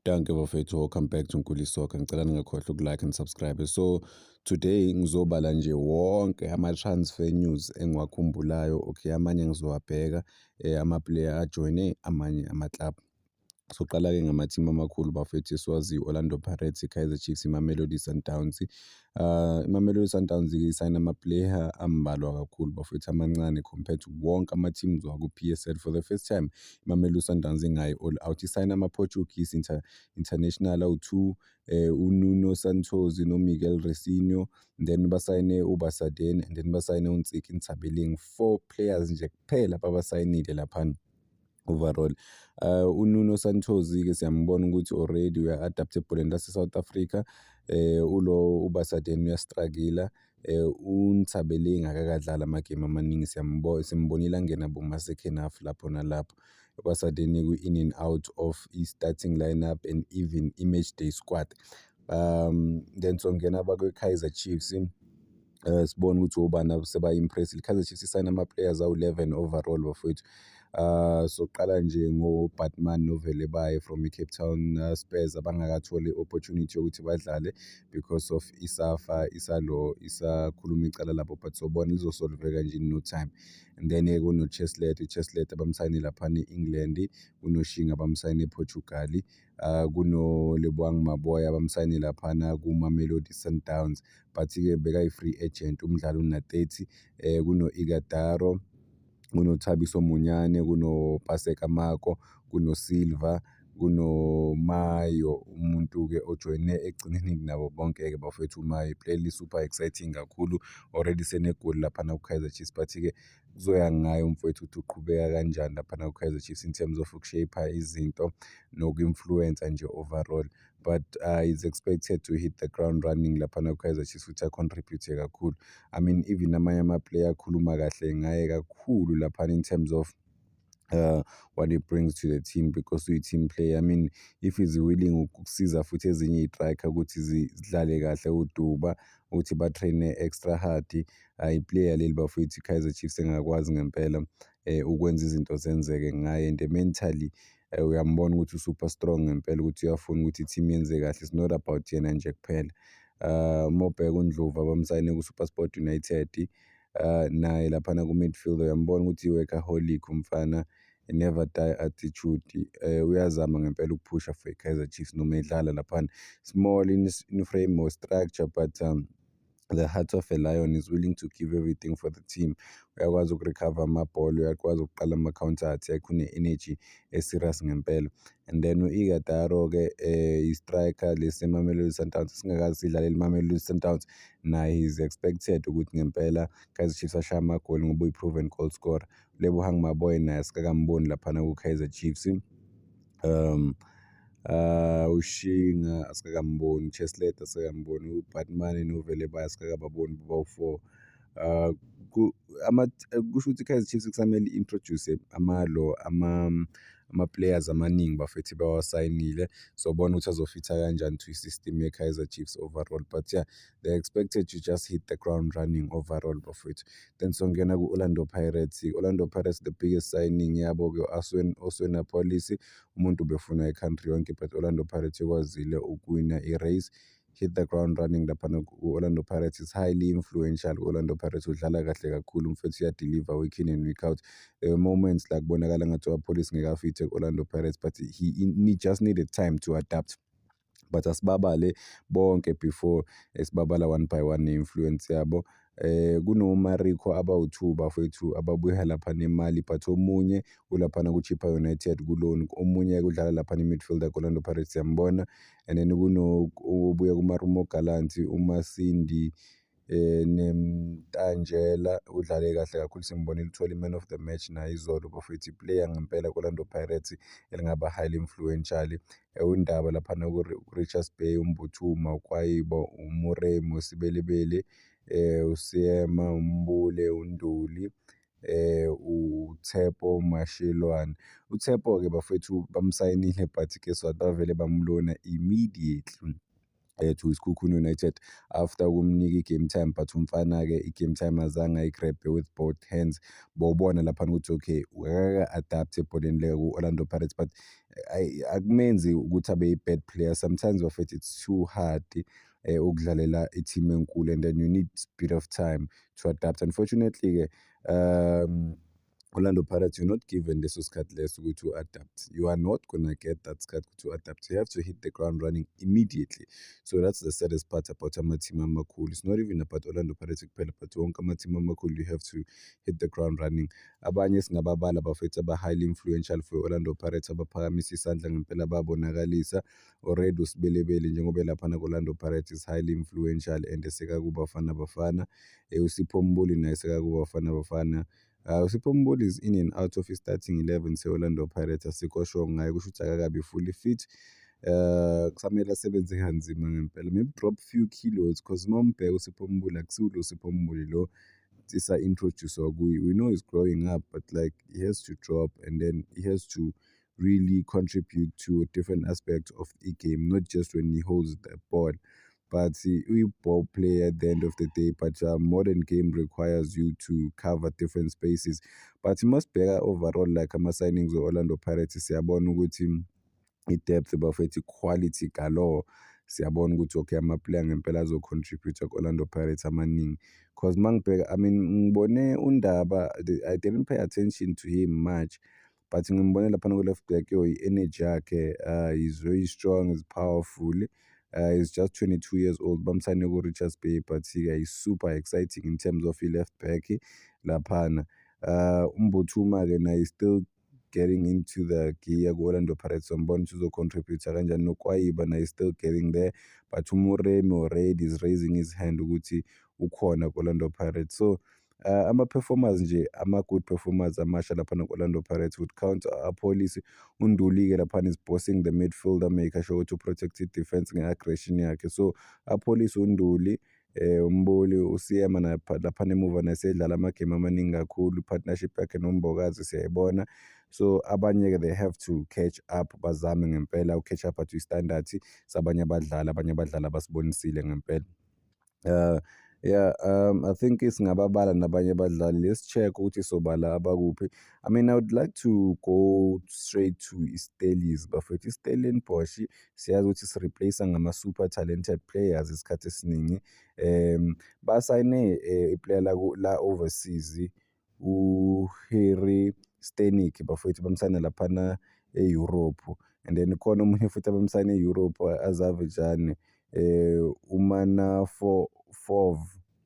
Dankie bafethu, welcome back to Nkuli Soccer. Ngicela ningakhohlwa uku-like and subscribe. So today ngizobala nje wonke ama-transfer news engiwakhumbulayo. Okay, amanye ngizowabheka ama-player ajoyine amanye ama-club. Soqala-ke ngama-team amakhulu bafethu esiwaziyo, Orlando Pirates, i-Kaizer Chiefs, iMamelodi Sundowns. IMamelodi Sundowns-ke isayina ama-player ambalwa kakhulu bafethu, amancane compared to wonke ama-teams waku-PSL. For the first time iMamelodi Sundowns ingayi all out, isayina ama-Portuguese international awu-two, uNuno Santos noMiguel Reisinho, then basayine uBasadien and then basayine uNtsiki Nthabeleng. Four players nje kuphela ababasayinile laphana overall. UNuno Santos-ke siyambona ukuthi already uya-adapt ebholeni lase-South Africa. Ulo uBasadien uya-struggle-a. UNthabeleng akakadlali amagemu amaningi, simbonile angena boma-second half lapho nalapho. UBasadien ku-in and out of i-starting lineup and even i-match day squad. Then songena abakwe-Kaizer Chiefs, sibone ukuthi obani seba-impress-ile. I-Kaizer Chiefs isayine ama-players awu-11 overall bafowethu. Soqala nje ngo-Baartman noVelebayi from i-Cape Town Spurs abangakatholi i-opportunity yokuthi badlale because of iSAFA isalo isakhuluma icala labo, but sobona lizosolveka nje in no time. And then-ke kuno-Chislett, u-Chislett abamsayine laphana e-England, kunoShinga abamsayine ePortugal, kuno-Lebohang Maboe abamsayine laphana kuma-Mamelodi Sundowns, but-ke bekayi-free agent, umdlali una-30. Kuno-Ighodaro, kunoThabiso Monyane, kunoPaseka Mako, kuno-Silva, kunoMayo, umuntu-ke ojoyine ekugcineni kunabo bonke-ke bafowethu. uMayo i-player super exciting kakhulu, already senegoli laphana ku-Kaizer Chiefs, but-ke kuzoya ngaye umfowethu ukuthi uqhubeka kanjani laphana ku-Kaizer Chiefs in terms of uku-shape-a izinto noku-influence-a nje overall, but is expected to hit the ground running laphana ku-Kaizer Chiefs ukuthi a-contribute kakhulu. I mean, even amanye ama-player akhuluma kahle ngaye kakhulu laphana in terms of what he brings to the team because uyi-team player. I mean, if he's willing ukusiza futhi ezinye iy'striker ukuthi zidlale kahle, uDuba ukuthi ba-train-e extra hard, i-player leli bafowethu i-Kaizer Chiefs engakwazi ngempela ukwenza izinto zenzeke ngaye, and mentally uyambona ukuthi u-super strong ngempela, ukuthi uyafuna ukuthi i-team yenze kahle. It's not about yena nje kuphela. Uma ubheka uNdlovu abamsayine ku-SuperSport United, naye laphana ku-midfield uyambona ukuthi i-workaholic umfana, never die attitude. Uyazama ngempela ukuphusha for i-Kaizer Chiefs noma edlala laphana. Small in frame or structure, but the heart of a lion, is willing to give everything for the team. Uyakwazi uku-recover amabhola, uyakwazi ukuqala ama-counter attack, une-energy e-serious ngempela. And then u-Ighodaro-ke, i-striker lesi eMamelodi Sundowns singakaze sidlalele iMamelodi Sundowns, naye he's expected ukuthi ngempela Kaizer Chiefs ashaye amagoli ngoba uyi-proven goal scorer. Lebohang Maboe naye asikakamboni laphana ku-Kaizer Chiefs. UShinga asikakamboni, uChislett asikakamboni, uBaartman noVelebayi asikakababoni bobawu-four. Kusho ukuthi i-Kaizer Chiefs kusamele i-introduce amalo ama-players amaningi bafethu bawasayinile, sobona ukuthi azofitha kanjani to i-system ye-Kaizer Chiefs overall, but yeah, they expected to just hit the ground running overall bafethu. Then songena ku-Orlando Pirates. Orlando Pirates, the biggest signing yabo-ke Oswin Appollis, umuntu ubefunwa i-country yonke, but Orlando Pirates ikwazile ukuwina i-race, hit the ground running laphana ku-Orlando Pirates, is highly influential ku-Orlando Pirates, udlala kahle kakhulu umfethu, uya-deliver week in and week out. There were moments la kubonakala ngathi u-Appollis ngeke afithe ku-Orlando Pirates, but he just needed time to adapt, but asibabale bonke before sibabala one by one ne-influence yabo. KunoMariko abawu-two bafowethu ababuya laphana eMali, but omunye ulaphana ku-Chippa United ku-loan, omunye udlala laphana i-midfielder ku-Orlando Pirates, siyambona, and then kuno obuya kuMarumo Gallants, uMasindi Nemtajela, udlale kahle kakhulu, simbonile uthola i-man of the match naye izolo bafowethu, i-player ngempela ku-Orlando Pirates elingaba highly influential. UNdaba laphana ku-Richards Bay, uMbuthuma, uKwayiba, uMoremi, uSebelebele, uSeema, uMbule, uNduli, uTshepo Mashiloane. UTshepo-ke bafowethu bamsayinile, but guess what, bavele bamlona immediately. To iSekhukhune United after ukumnika i-game time, but umfana-ke i-game time azange ayi-grab-e with both hands. Bowubona laphana ukuthi okay, akaka-adapt ebholeni le-Orlando Pirates, but akumenzi ukuthi abe i-bad player. Sometimes, bafethu, it's too hard ukudlalela i-team enkulu and then you need bit of time to adapt. Unfortunately-ke, Orlando Pirates, you're not given leso sikhathi leso ukuthi u-adapt. You are not gonna get that sikhathi ukuthi u-adapt. You have to hit the ground running immediately. So that's the saddest part about ama-team amakhulu. It's not even about Orlando Pirates kuphela, but wonke ama-team amakhulu, you have to hit the ground running. Abanye singababala, bafethu, aba-highly influential for Orlando Pirates, abaphakamisa isandla ngempela, babonakalisa already, uSebelebele njengoba elaphana ku-Orlando Pirates is highly influential and sekakuBafana Bafana. USipho Mbule naye sekakuBafana Bafana. USipho Mbule is in and out of i-starting 11 se-Orlando Pirates, asikho sure ngaye, kusho ukuthi akakabi fully fit. Kusamele asebenze kanzima ngempela, maybe drop few kilos, 'cause uma umbheka uSipho Mbule, akusiwo lo Sipho Mbule lo sisa-introduce-wa kuye. We know he's growing up, but like, he has to drop and then he has to really contribute to different aspects of i-game, not just when he holds the ball, but uyi-ball player at the end of the day, but modern game requires you to cover different spaces. But masibheka overall, like, ama-signings we-Orlando Pirates, siyabona ukuthi i-depth, bafethu, quality galore. Siyabona ukuthi okay, ama-player ngempela azo-contribute-a ku-Orlando Pirates amaningi, 'cause mangibheka, I mean, ngibone uNdaba. I didn't pay attention to him much, but ngimbone laphana ku-left back. Yo, i-energy yakhe, he's very strong, he's powerful. He's just 22 years old, bamsayine ku-Richards Bay, but-ke he's super exciting in terms of i-left back laphana. UMbuthuma-ke naye is still getting into the gear ku-Orlando Pirates, sombona ukuthi uzo-contribute-a kanjani. NoKwayiba naye is still getting there, but uMoremi already is raising his hand ukuthi ukhona ku-Orlando Pirates. So ama-performers nje, ama-good performers amasha laphana ku-Orlando Pirates would count Appollis. UNduli-ke laphana is bossing the midfielder, make sure ukuthi u-protect i-defense nge-aggression yakhe. So Appollis, uNduli, uMbuli, uSiyema laphana emuva naye sedlala amagemu amaningi kakhulu, i-partnership yakhe noMbokazi siyayibona. So abanye-ke, they have to catch up, bazame ngempela uku-catch up to i-standard sabanye abadlali, abanye abadlali abasibonisile ngempela. Yeah, I think singababala nabanye abadlali. Let's check ukuthi sobala abakuphi. I mean, I would like to go straight to i-Stellies, bafethu. I-Stellenbosch siyazi ukuthi si-replace ngama-super talented players isikhathi esiningi. Basayine i-player la overseas, u-Harry Stenik, bafethu, bamsayina laphana e-Europe, and then khona omunye futhi abamsayine e-Europe, Azerbaijan, uManafov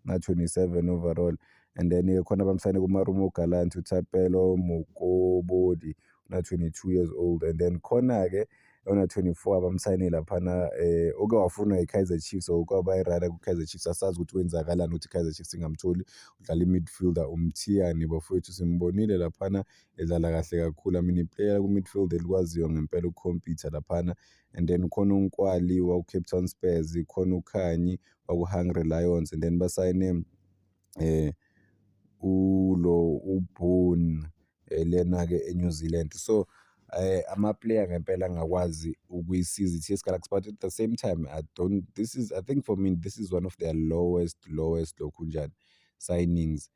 na-27 overall, and then khona abamsayine kuMarumo Gallants, uThapelo Mokobodi una-22 years old, and then khona-ke ona-24 abamsayine laphana, oke wafunwa i-Kaizer Chiefs or kwaba i-runner ku-Kaizer Chiefs, asazi ukuthi kwenzakalani ukuthi i-Kaizer Chiefs ingamtholi, udlala i-midfielder, uMthiyane, bafowethu. Simbonile laphana edlala kahle kakhulu. I mean, i-player ku-midfield elikwaziyo ngempela uku-compete laphana. And then khona uNkwali waku-Cape Town Spurs, khona uKhanyi waku-Hungry Lions, and then basayine ulo uBoone lena-ke e-New Zealand. So ama-player ngempela angakwazi ukuyisiza i-T_S Galaxy, but at the same time I don't this is I think for me this is one of their lowest lokhunjani signings,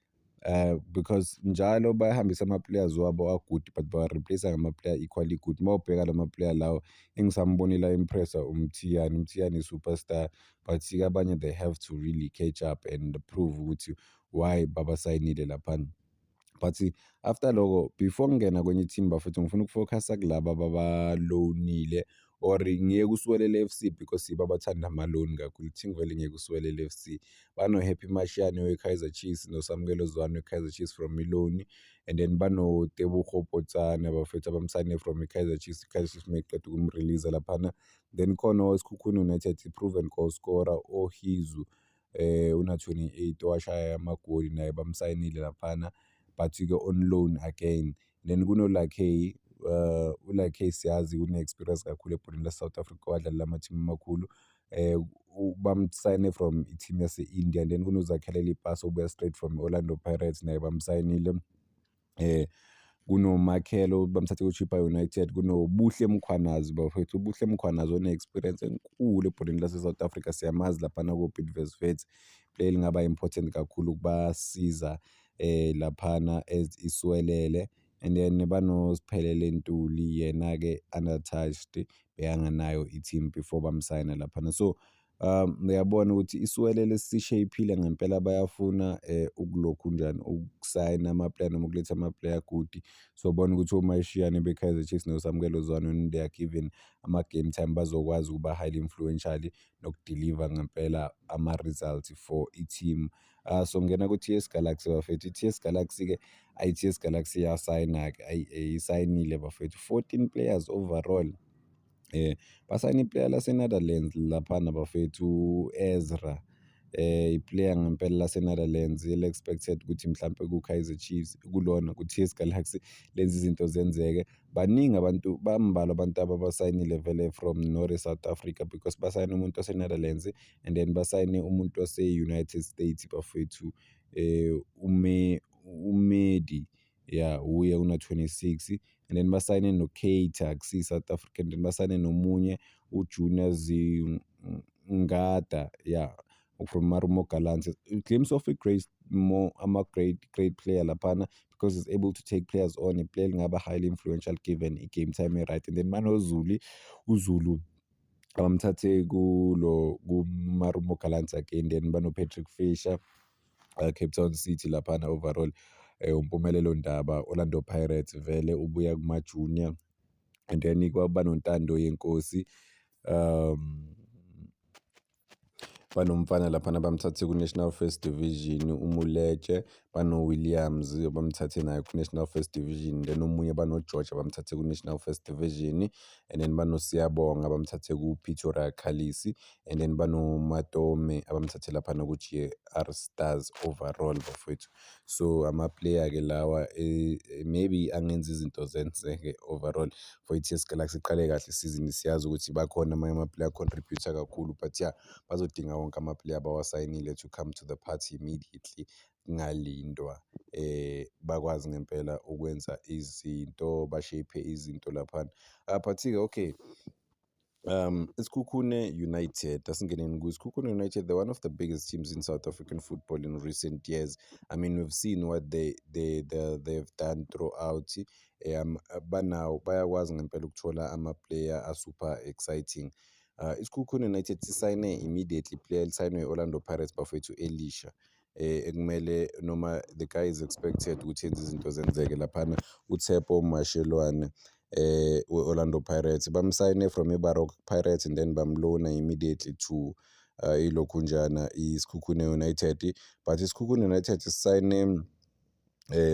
because njalo bayahambisa ama-players wabo a-good, but bawa-replace-a ngama-player equally good. Uma ubheka lama-player lawo, engisambonile a-impress-a uMthiyane, uMthiyane i-superstar, but-ke abanye, they have to really catch up and prove ukuthi why babasayinile laphana. But after loko, before ngingena kwenye i-team, bafethu, ngifuna uku-focus-a kulaba ababa-loan-ile or ngiye kuSiwelele F_C, because yibo abathanda ama-loan kakhulu. Ithi ngivele ngiye kuSiwelele F_C. Bano-Happy Mashiane we-Kaizer Chiefs noSamukelo Zwane we-Kaizer Chiefs from i-loan, and then bano-Tebogo Potsane, bafethu, abamsayine from i-Kaizer Chiefs, i-Kaizer Chiefs mayiqeda ukum-release-a laphana. Then khona oweSekhukhune United, i-proven goal scorer, oHizu, una-28, owashaya amagoli, naye bamsayinile laphana, but-ke on loan again. Then kuno-Lakay, uLakay siyazi une-experience kakhulu ebholeni lase-South Africa, wadlalela ama-team amakhulu, bamsayine from i-team yase-India. And then kunoZakhele Lepasa obuya straight from Orlando Pirates, naye bamsayinile. Kunomakhelo bamthathe ku-Chippa United, kunoBuhle Mkhwanazi bafowethu, uBuhle Mkhwanazi one-experience enkulu ebholeni lase-South Africa, siyamazi laphana ko-Bidvest Wits, player elingaba important kakhulu ukubasiza laphana as iSiwelele. And then banoSiphelele Ntuli, yena-ke unattached, bekanganayo i-team before bamsayina laphana. So uyabona ukuthi iSiwelele sishayiphile ngempela, bayafuna ukulokhunjani, ukusayina ama-player noma ukuletha ama-player a-good. Sobona ukuthi oMashiane be-Kaizer Chiefs noSamkelo Zwane when they are given ama-game time bazokwazi ukuba highly influential nokudiliva ngempela ama-results for i-team. So ngena ku-T_S Galaxy bafethu, i-T_S Galaxy-ke, ayi i-T_S Galaxy iyasayina-ke, ayi isayinile bafethu, 14 players overall. Basayine i-player lase-Netherlands laphana bafethu, u-Ezra, i-player ngempela lase-Netherlands eli-expected ukuthi mhlampe ku-Kaizer Chiefs kulona ku-T_S Galaxy lenza izinto zenzeke. Baningi abantu, bambalwa abantu ababasayinile vele from nore South Africa because basayine umuntu wase-Netherlands and then basayine umuntu wase-United States bafethu, uMedi, ya uye una-26 and then basayine no-Keita akusiyi-South African, then basayine nomunye uJunior Zingada, ya from Marumo Gallants. Glimpse of a-great more ama-great great player laphana because he's able to take players on, i-player elingaba highly influential given i-game time e-right. And then banoZulu, uZulu abamthathe kulo ku-Marumo Gallants again, then bano-Patrick Fisher, Cape Town City laphana overall, uMpumelelo Ndaba, Orlando Pirates vele ubuya kuma-junior and then banoNtando Yenkosi, banomfana laphana bamthathe ku-National First Division uMuletshe, bano-Williams bamthathe naye ku-National First Division, then omunye bano-George bamthathe ku-National First Division and then banoSiyabonga bamthathe ku-Pretoria Callies and then banoMatome abamthathe laphana ku-G_R Stars overall bafowethu. So ama-player-ke lawa maybe angenza izinto zenzeke overall for i-T_S Galaxy. Iqale kahle isizini, siyazi ukuthi bakhona amanye ama-player a-contribute-a kakhulu but yeah, bazodinga wonke ama-player abawasayinile to come to the party immediately, kungalindwa, bakwazi ngempela ukwenza izinto, ba-shape izinto laphana. But-ke okay, iSekhukhune United, asingeneni kuyo. iSekhukhune United, they're one of the biggest teams in South African football in recent years. I mean, we've seen what they've done throughout. Banawo, bayakwazi ngempela ukuthola ama-player a-super exciting. ISekhukhune United sisayine immediately player elisayinwe i-Orlando Pirates bafowethu, elisha, ekumele noma the guy is expected ukuthi enze izinto zenzeke laphana, uTshepo Mashelwane we-Orlando Pirates. Bamsayine from i-Baroka Pirates and then bamlona immediately to ilokhunjana iSekhukhune United, but iSekhukhune United sisayine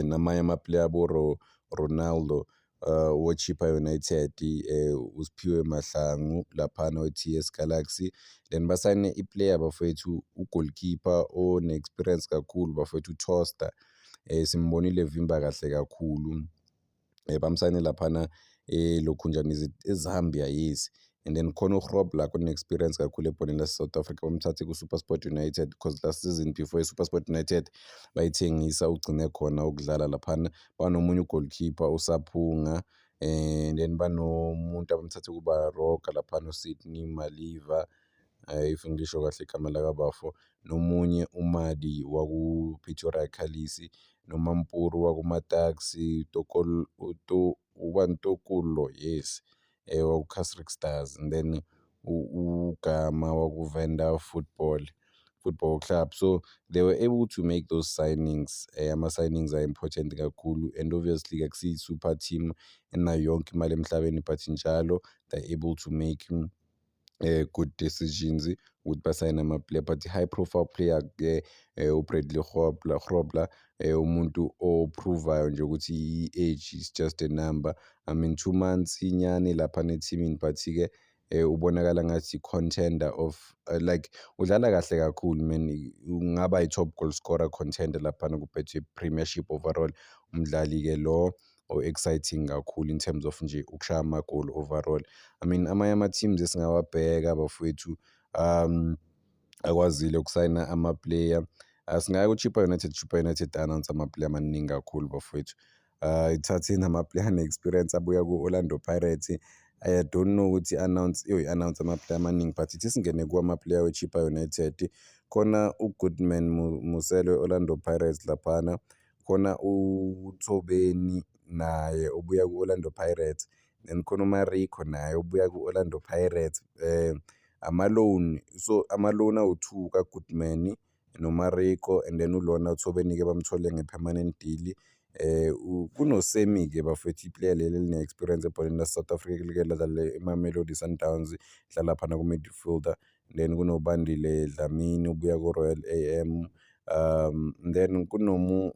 namanye ama-player abo Ronaldo we-Chippa United, uSiphiwe Mahlangu laphana we-T_S Galaxy, then basayine i-player bafowethu, u-goalkeeper one-experience kakhulu bafowethu, uToaster, simbonile evimba kahle kakhulu, bamsayine laphana elokhunjani, is it eZambia? Yes. And then khona uGrobler one-experience kakhulu ebholeni lase-South Africa, bamthathe ku-SuperSport United because last season before i-SuperSport United bayithengisa ugcine khona ukudlala laphana. Banomunye u-goalkeeper uSaphunga and then banomuntu abamthathe kuBaroka laphana, uSydney Maliva, if ngisho kahle igama lakabafo, nomunye uMadi waku-Pretoria Callies, noMampuru wakuMataxi, ubani Tokullo, yes, waku-Casric Stars and then uGama waku-Venda Football Club. So they were able to make those signings, ama-signings are important kakhulu and obviously akusiyi-super team enayo yonke imali emhlabeni but njalo they're able to make good decisions ukuthi basayine ama-player, but i-high profile player-ke uBradley Grobler, umuntu o-prove-ayo nje ukuthi i-age is just a number. I mean, 2 months inyane laphana ethimini but-ke ubonakala ngathi contender of like udlala kahle kakhulu man, ungaba i-top goal scorer contender laphana ku-Betway Premiership overall. Umdlali-ke lo o-exciting kakhulu in terms of nje ukushaya amagoli overall. I mean, amanye ama-teams esingawabheka bafowethu akwazile ukusayina ama-player, singaya ku-Chippa United. Chippa United announce ama-player amaningi kakhulu bafowethu. Ithathe nama-player ane-experience abuya ku-Orlando Pirates. I don't know ukuthi i-announce i-announce ama-player amaningi, but ithi singene kuwama-player we-Chippa United. Khona uGoodman Mosele we-Orlando Pirates laphana, khona uThobeni naye obuya ku-Orlando Pirates, then khona uMariko naye obuya ku-Orlando Pirates. Ama-loan, so ama-loan awu-two ka-Goodman noMariko, and then ulona uThobeni-ke bamthole nge-permanent deal. Kuno-Semi-ke bafowethu, i-player leli eline-experience ebholeni lase-South Africa, elike ladlala i-Mamelodi Sundowns, idlala laphana ku-midfielder. Then kunoBandile Dlamini obuya ku-Royal AM, then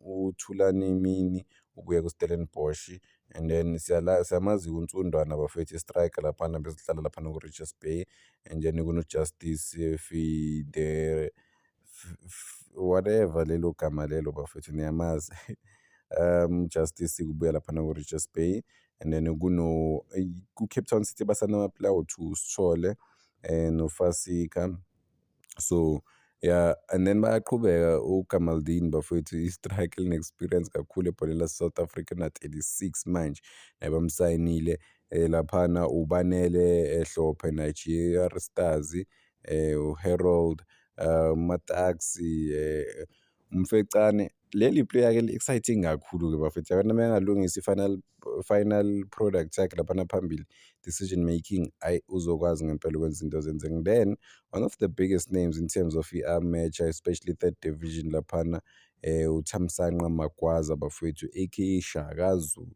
uThulani Mini ubuya ku-Stellenbosch, and then siyamazi uNtsundwana bafowethu, i-striker laphana besidlala laphana ku-Richards Bay, and then kuno-Justice Fide whatever lelo gama lelo bafowethu, niyamazi. Justice kubuya laphana ku-Richards Bay, and then kuno ku-Cape Town City basanama-player awu-two, uSithole noFasika. So yeah, and then bayaqhubeka uGamaldeen bafowethu, i-striker eline-experience kakhulu ebholeni lase-South Africa, una-36 manje, naye bamsayinile laphana. Ubanele Hlophe, Nigeria Stars, uHarold Mataxi, Mfecane. Leli player-ke li-exciting kakhulu-ke bafethu, yabona uma engalungisa i-final final product yakhe laphana phambili, decision making, hhayi, uzokwazi ngempela ukwenza izinto zenzeke. Then one of the biggest names in terms of i-amateur, especially third division laphana, uThamsanqa Magwaza bafowethu, aka Shaka Zulu,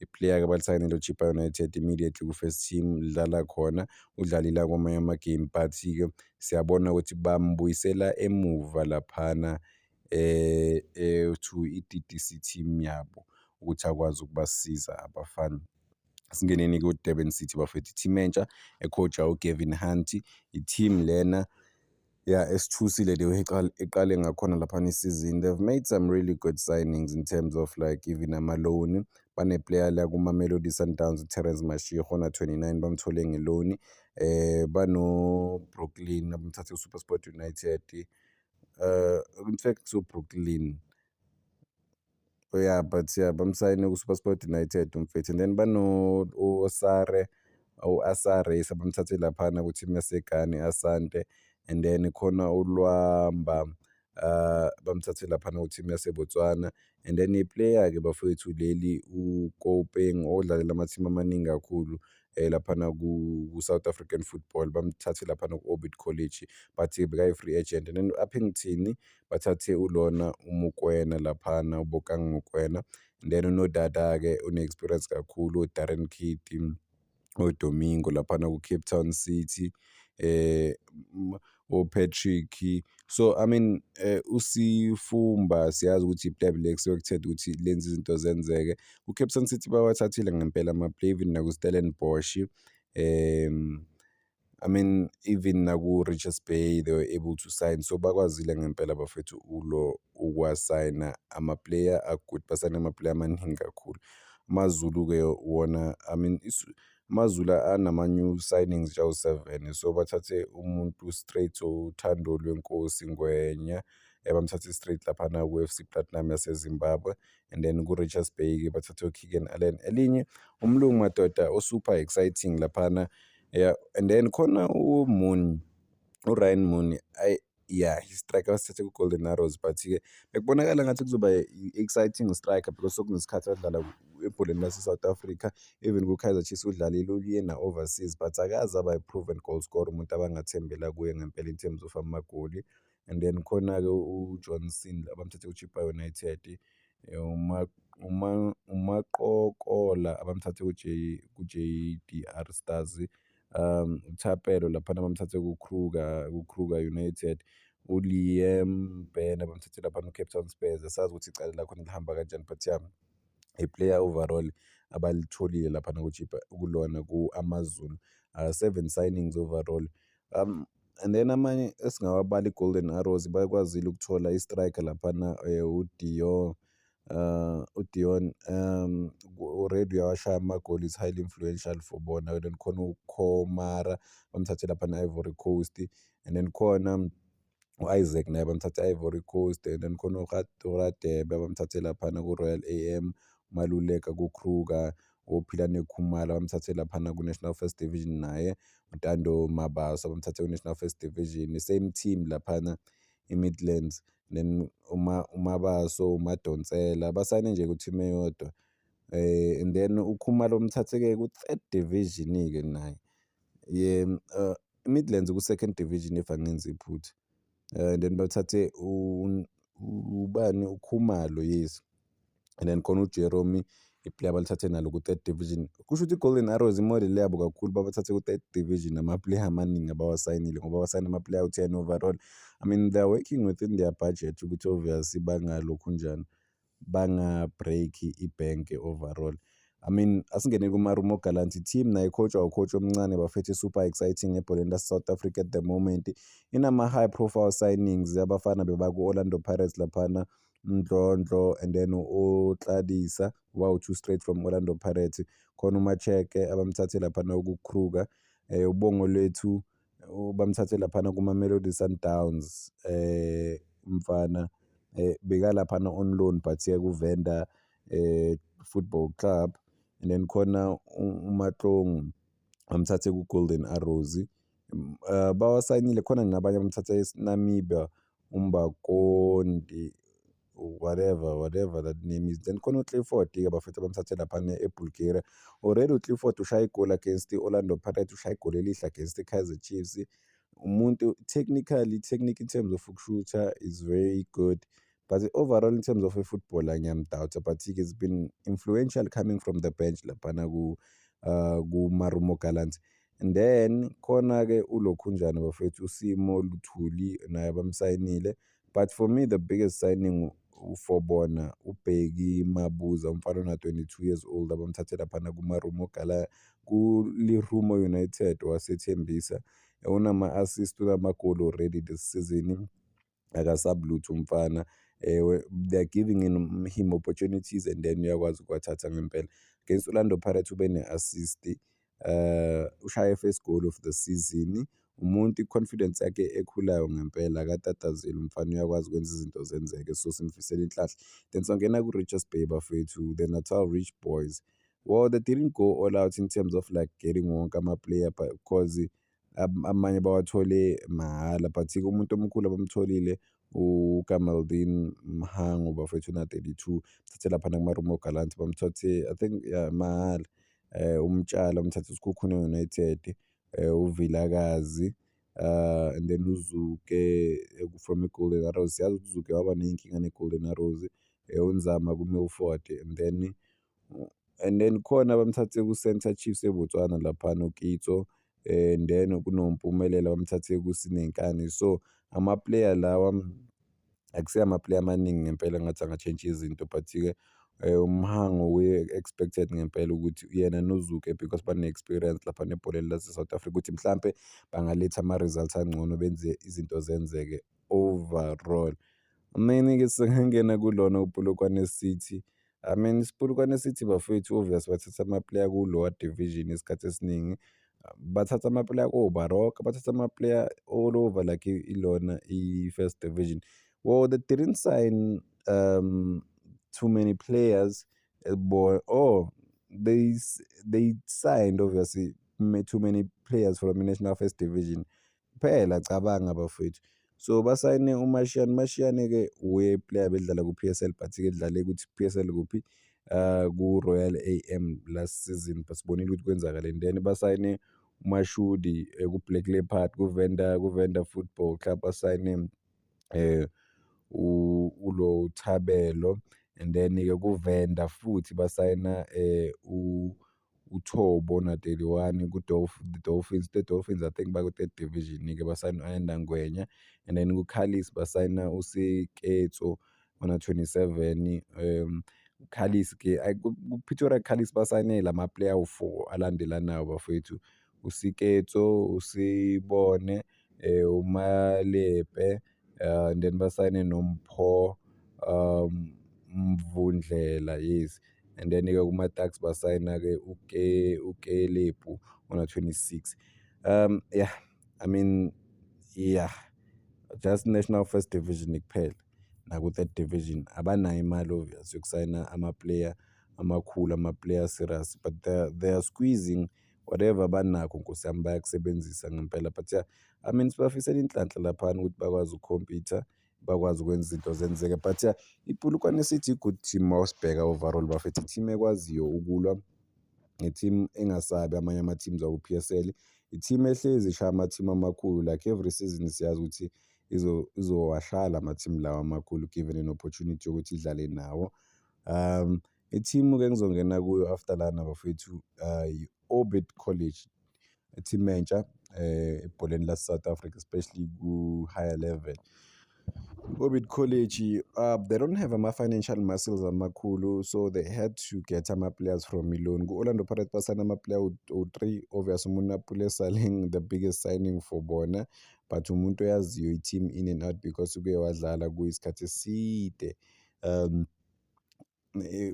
i-player-ke abalisayinile u-Chippa United immediately ku-first team, lidlala khona, udlalile kwamanye ama-game, but-ke siyabona ukuthi bambuyisela emuva laphana to i-D_D_C team yabo ukuthi akwazi ukubasiza abafana. Singeneni ku-Durban City bafethu, i-team entsha e-coach-wa uGavin Hunt, i-team lena ya esithusile the way iqale ngakhona laphana isizini. They've made some really good signings in terms of like even ama-loan. Bane-player la kuma-Mamelodi Sundowns, uTerrence Mashego ona-29, bamthole nge-loan. Bano-Brooklyn abamthathe ku-SuperSport United, in fact u-Brooklyn, yeah, but yeah, bamsayine ku-SuperSport United umfethu. And then bano Osare, u-Asare abamthathe laphana ku-team yaseGhana, i-Asante, and then khona uLwamba bamthathe laphana ku-team yaseBotswana. And then i-player-ke bafowethu leli uKopeng odlalela ama-team amaningi kakhulu laphana ku-South African football, bamthathe laphana ku-Orbit College, but bekayi-free agent. And then u-Upington bathathe ulona uMokoena laphana, uBokang Mokoena. And then uNodada-ke une-experience kakhulu, o-Darren Kidd, oDomingo laphana ku-Cape Town City, o-Patrick. So I mean, uSifumba siyazi ukuthi i-player bele-expected ukuthi lenze izinto zenzeke. Ku-Cape Town City bawathathile ngempela ama-player, even naku-Stellenbosch, I mean, even naku-Richards Bay they were able to sign. So bakwazile ngempela bafethu ulo ukuwasayina ama-player a-good, basayine ama-player amaningi kakhulu. AmaZulu-ke wona, I mean, AmaZulu anama-new signings nje awu-seven, so bathathe umuntu straight, uThando Lwenkosi Ngwenya, bamthathe straight laphana ku-F_C Platinum yaseZimbabwe. And then ku-Richards Bay-ke bathathe u-Keegan Allen, elinye umlungu madoda o-super exciting laphana, yeah. And then khona uMoon, uRyan Moon, ayi yeah, i-striker basithathe ku-Golden Arrows, but-ke bekubonakala ngathi kuzoba i-exciting striker because sekunesikhathi adlala ebholeni lase-South Africa, even ku-Kaizer Chiefs udlalile, uye na-overseas, but akaze aba i-proven goal scorer, umuntu abangathembela kuye ngempela in terms of amagoli. And then khona-ke uJohnson abamthathe ku-Chippa United, uMaqokola abamthathe ku-J_D_R Stars, uThapelo laphana bamthathe ku-Kruger United, uLiam Ben abamthathe laphana ku-Cape Town Spurs. Asazi ukuthi icala lakhona lihamba kanjani, but yeah, i-player overall abalitholile laphana ku-Chippa, kulona ku-AmaZulu, seven signings overall. And then amanye esingawabala, i-Golden Arrows bakwazile ukuthola i-striker laphana, uDion, uDion already uyawashaya amagoli, is highly influential for bona. Then khona uKhomara bamthathe laphana e-Ivory Coast, and then khona u-Isaac naye bamthathe e-Ivory Coast, and then khona uRadebe bamthathe laphana ku-Royal A_M, Maluleka ku-Kruger, oPhilane Khumalo bamthathe laphana ku-National First Division naye, uNtando Mabaso bamthathe ku-National First Division, same team laphana i-Midlands. Then uMabaso, uMadonsela basayine nje ku-team eyodwa. And then uKhumalo bamthathe-ke ku-third division-ke naye. I-Midlands ku-second division if angenzi iphutha. And then bathathe ubani, uKhumalo, yes, and then khona uJeremy, i-player abalithathe nalo ku-third division. Kusho ukuthi i-Golden Arrows i-model yabo kakhulu babathathe ku-third division ama-player amaningi abawasayinile ngoba basayine ama-player awu-10 overall. I mean, they are working within their budget ukuthi obviously bangalokhunjani, banga-break-i ibhenki overall. I mean, asingene ku-Marumo Gallants team nayo i-coach-wa u-coach omncane bafethu, super exciting ebholeni lase-South Africa at the moment. Inama-high profile signings, abafana bebaku-Orlando Pirates laphana, Mdlondlo and then uTladisa bawu-two straight from Orlando Pirates. Khona uMacheke abamthathe laphana ku-Kruger, uBongolwethu bamthathe laphana kuma-Mamelodi Sundowns, umfana bekalaphana on loan but ku-Venda Football Club. And then khona uMatlong bamthathe ku-Golden Arrows. Bawasayinile khona nabanye abamthathe eNamibia, uMbakondi, whatever whatever that name is. Then khona uClifford-ke bafethu abamthathe laphana eBulgaria. Already uClifford ushaye igoli against i-Orlando Pirates, ushaye igoli elihle against i-Kaizer Chiefs. Umuntu technically, technique in terms of ukushutha is very good, but overall in terms of i-football ngiyam-doubt-a, but he has been influential coming from the bench laphana ku-Marumo Gallants. And then khona-ke ulokhunjani bafethu, uSimo Luthuli naye bamsayinile, but for me the biggest signing for bona uBheki Mabuza, umfana ona-22 years old abamthathe laphana kuMarumo ku-Lerumo United waseThembisa. Unama-assist, unamagoli already this season, akasabi lutho umfana. They are giving him opportunities and then uyakwazi ukuwathatha ngempela. Against Orlando Pirates ube ne-assist, ushaye first goal of the season. Umuntu i-confidence yakhe ekhulayo ngempela, akatatazeli umfana, uyakwazi ukwenza izinto zenzeke, so simfisela inhlanhla. Then songena ku-Richards Bay bafethu, the Natal Rich Boys. Well, they didn't go all out in terms of like getting wonke ama-player because amanye bawathole mahhala, but-ke umuntu omkhulu abamtholile uKamaldeen Mhango bafethu, una-32, bathathe laphana ku-Marumo Gallants, bamthathe I think, yeah, mahhala. Umtshali bamthathe Sekhukhune United, uVilakazi, and then uZuke from i-Golden Arrows. Siyazi ukuthi uZuke waba ney'nkinga ne-Golden Arrows, uNzama ku-Milford, and then khona bamthathe ku-Centre Chiefs eBotswana laphana uKitso, and then kunoMpumelelo bamthathe kuSinenkani. So ama-player lawa akusiyo ama-player amaningi ngempela engathi angatshintsha izinto, but-ke uMhango we-expected ngempela ukuthi yena noZuke, because bane-experience laphana ebholeni lase-South Africa, ukuthi mhlampe bangaletha ama-results angcono, benze izinto zenzeke overall. Mina-ke sengingena kulona uPolokwane City. I mean, isiPolokwane City bafethu, obvious bathatha ama-player ku-lower division isikhathi esiningi, bathatha ama-player ko-Baroka, bathatha ama-player all over like ilona i-first division. Well, they didn't sign too many players, oh, they signed obviously too many players from i-National First Division. Phela cabanga bafethu, so basayine uMashiane. Mashiane-ke uye player bedlala ku-PSL, but-ke edlale kuthi P_S_L kuphi, ku-Royal AM last season, but sibonile ukuthi kwenzakaleni. Then basayine uMashudi ku-Black Leopard, ku-Venda Football Club, basayine ulo Thabelo, and then-ke kuVenda futhi basayina uThobo na-31 ku-Dolphins, the Dolphins I think baku-third division-ke, basayina u-Ayanda Ngwenya, and then ku-Callies basayina uSiketso ona-27. Callies-ke ku-Pretoria Callies basayine lama-player awu-four alandelanayo bafowethu, uSiketso, uSibone, uMalepe, and then basayine noMpho Mvundlela, yes, and then-ke kuma-Tuks basayina-ke uKelepu ona-26. Yeah, I mean, yeah, just National First Division kuphela naku-third division abanayo imali obvious yokusayina ama-player. amakhulu, ama-player serious, but they are squeezing whatever abanakho, nkosi yami, bayakusebenzisa ngempela. But yeah, I mean, sibafisela inhlanhla laphana ukuthi bakwazi uku-compete-a, bakwazi ukwenza izinto zenzeke. But yeah, iPolokwane City i-good team mawusibheka overall, bafethu, i-team ekwaziyo ukulwa, i-team engasabi amanye ama-teams aku-PSL, i-team ehlezi ishaya ama-team amakhulu. Like every season siyazi ukuthi izowashaya lama-team lawa amakhulu given an opportunity yokuthi idlale nawo. I-team-ke engizongena kuyo after lana, bafethu, i-Orbit College, i-team entsha ebholeni lase-South Africa, especially ku-higher level. Orbit College, they don't have ama-financial muscles amakhulu, so they had to get ama-players from i-loan. Ku-Orlando Pirates basayina ama-player awu-three, obvious uMonnapule Saleng, the biggest signing for bona, but umuntu oyaziyo i-team in and out because uke wadlala kuyo isikhathi eside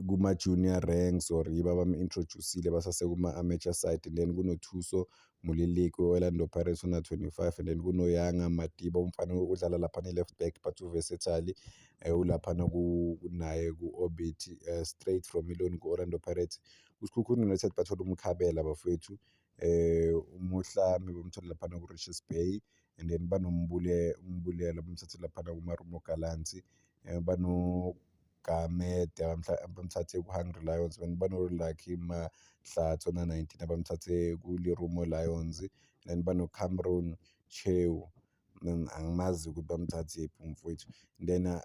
kuma-junior ranks or yibo abam-introduce-ile basase kuma-amateur side. And then kunoThuso Moleleki we-Orlando Pirates ona-25, and then kunoYanga Madiba, umfana odlala laphana e-left back but u-versatile, ulaphana naye ku-Orbit, straight from i-loan ku-Orlando Pirates. USekhukhune United bathola uMkhabela, bafowethu, uMohlame bamthola laphana ku-Richards Bay, and then banoMbulelo bamthathe laphana ku-Marumo Gallants, banoGamede bamthathe ku-Hungry Lions, bano-Lucky Mahlatsi ona-19 abamthathe ku-Lerumo Lions, then bano-Cameron Chew, angimazi ukuthi bamthathephi umfowethu. Then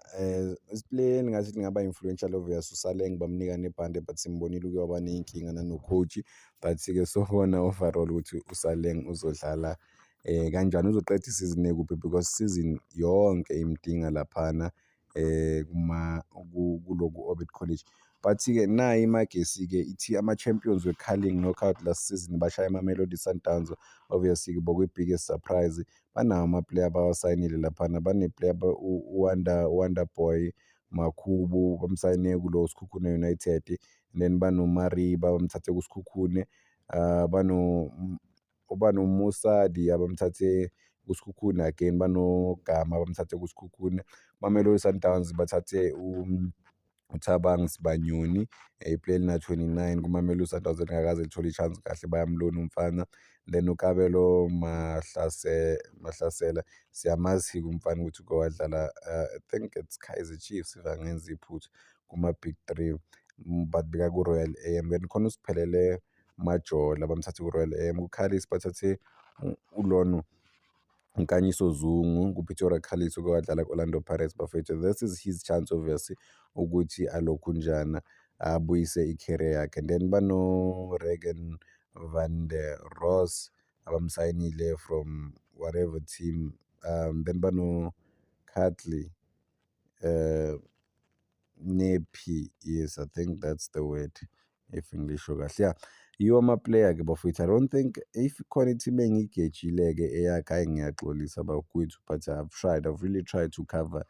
isi-player engingathi lingaba influential, obvious uSaleng, bamnika nebhande, but simbonile uke waba ney'nkinga nano-coach, but-ke sobona overall ukuthi uSaleng uzodlala kanjani, uzoqeda isizini ekuphi, because season yonke imdinga laphana kuma kuloku Orbit College. But-ke nayi iMagesi-ke ithi ama-champions we-Carling Knockout last season, bashaya ama-Mamelodi Sundowns, obviously bekuyi-biggest surprise. Banawo ama-player abawasayinile laphana, bane-player u-Wonder Wonder Boy Makhubu, bamsayine kulo Sekhukhune United, then banoMariba bamthathe kuSekhukhune, banoMusadi abamthathe kuSekhukhune again, banoGama bamthathe kuSekhukhune. Mamelodi Sundowns bathathe uThabang Sibanyoni, i-player elina-29 kuMamelodi Sundowns elingakaze lithole i-chance kahle, bayamlona umfana. Then uKabelo Mahlasela, siyamazi-ke umfana ukuthi uke wadlala, I think it's Kaizer Chiefs if angenzi iphutha, kuma-big three, but bekaku-Royal AM. Then khona uSiphelele Majola bamthathe ku-Royal AM. KuCallies bathathe uLono Nkanyiso Zungu ku-Pretoria Callies, uke wadlala ku-Orlando Pirates, bafethu. This is his chance, obviously, ukuthi alokhunjana abuyise i-career yakhe. And then bano-Regan van der Ross abamsayinile from whatever team, then bano-Catley Nepi, yes, I think that's the word if ngisho kahle. Yeah, yiwo ama-player-ke, bafowethu. I don't think if khona i-team engiyigejile-ke eyakhe, hhayi, ngiyaxolisa bakwethu, but I've tried, I've really tried to cover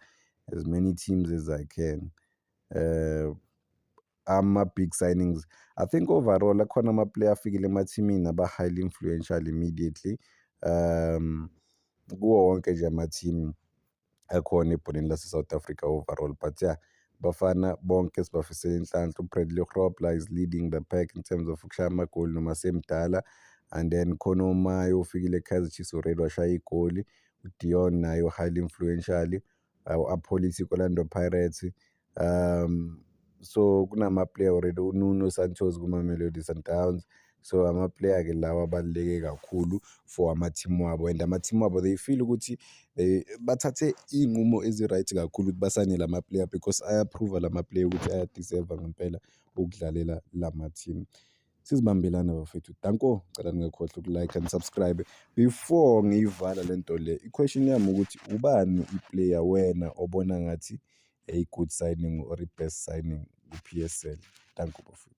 as many teams as I can. Ama-big signings, I think overall akhona ama-player afikile emathimini aba-highly influential immediately kuwo wonke nje ama-team akhona ebholeni lase-South Africa overall. But yeah, bafana bonke sibafisela inhlanhla. UBradley Grobler is leading the pack in terms of ukushaya amagoli noma semdala, and then khona uMayo ufikile e-Kaizer Chiefs already washaya igoli, uDion naye highly influential, u-Appollis ku-Orlando Pirates, so kunama-player already, uNuno Santos kuma-Mamelodi Sundowns. So ama-player-ke lawa abaluleke kakhulu for ama-team wabo, and ama-team wabo they feel ukuthi bathathe iy'nqumo ezi-right kakhulu ukuthi basayine lama-player because aya-prove-a lama-player ukuthi aya-deserve-a ngempela ukudlalela lama-team. Sizibambelane, bafethu, danko. Cela ningakhohlwa uku-like and subscribe. Before ngiyivala le nto le, i-question yami ukuthi ubani i-player wena obona ngathi a-good signing or i-best signing ku-PSL? Danko, bafethu.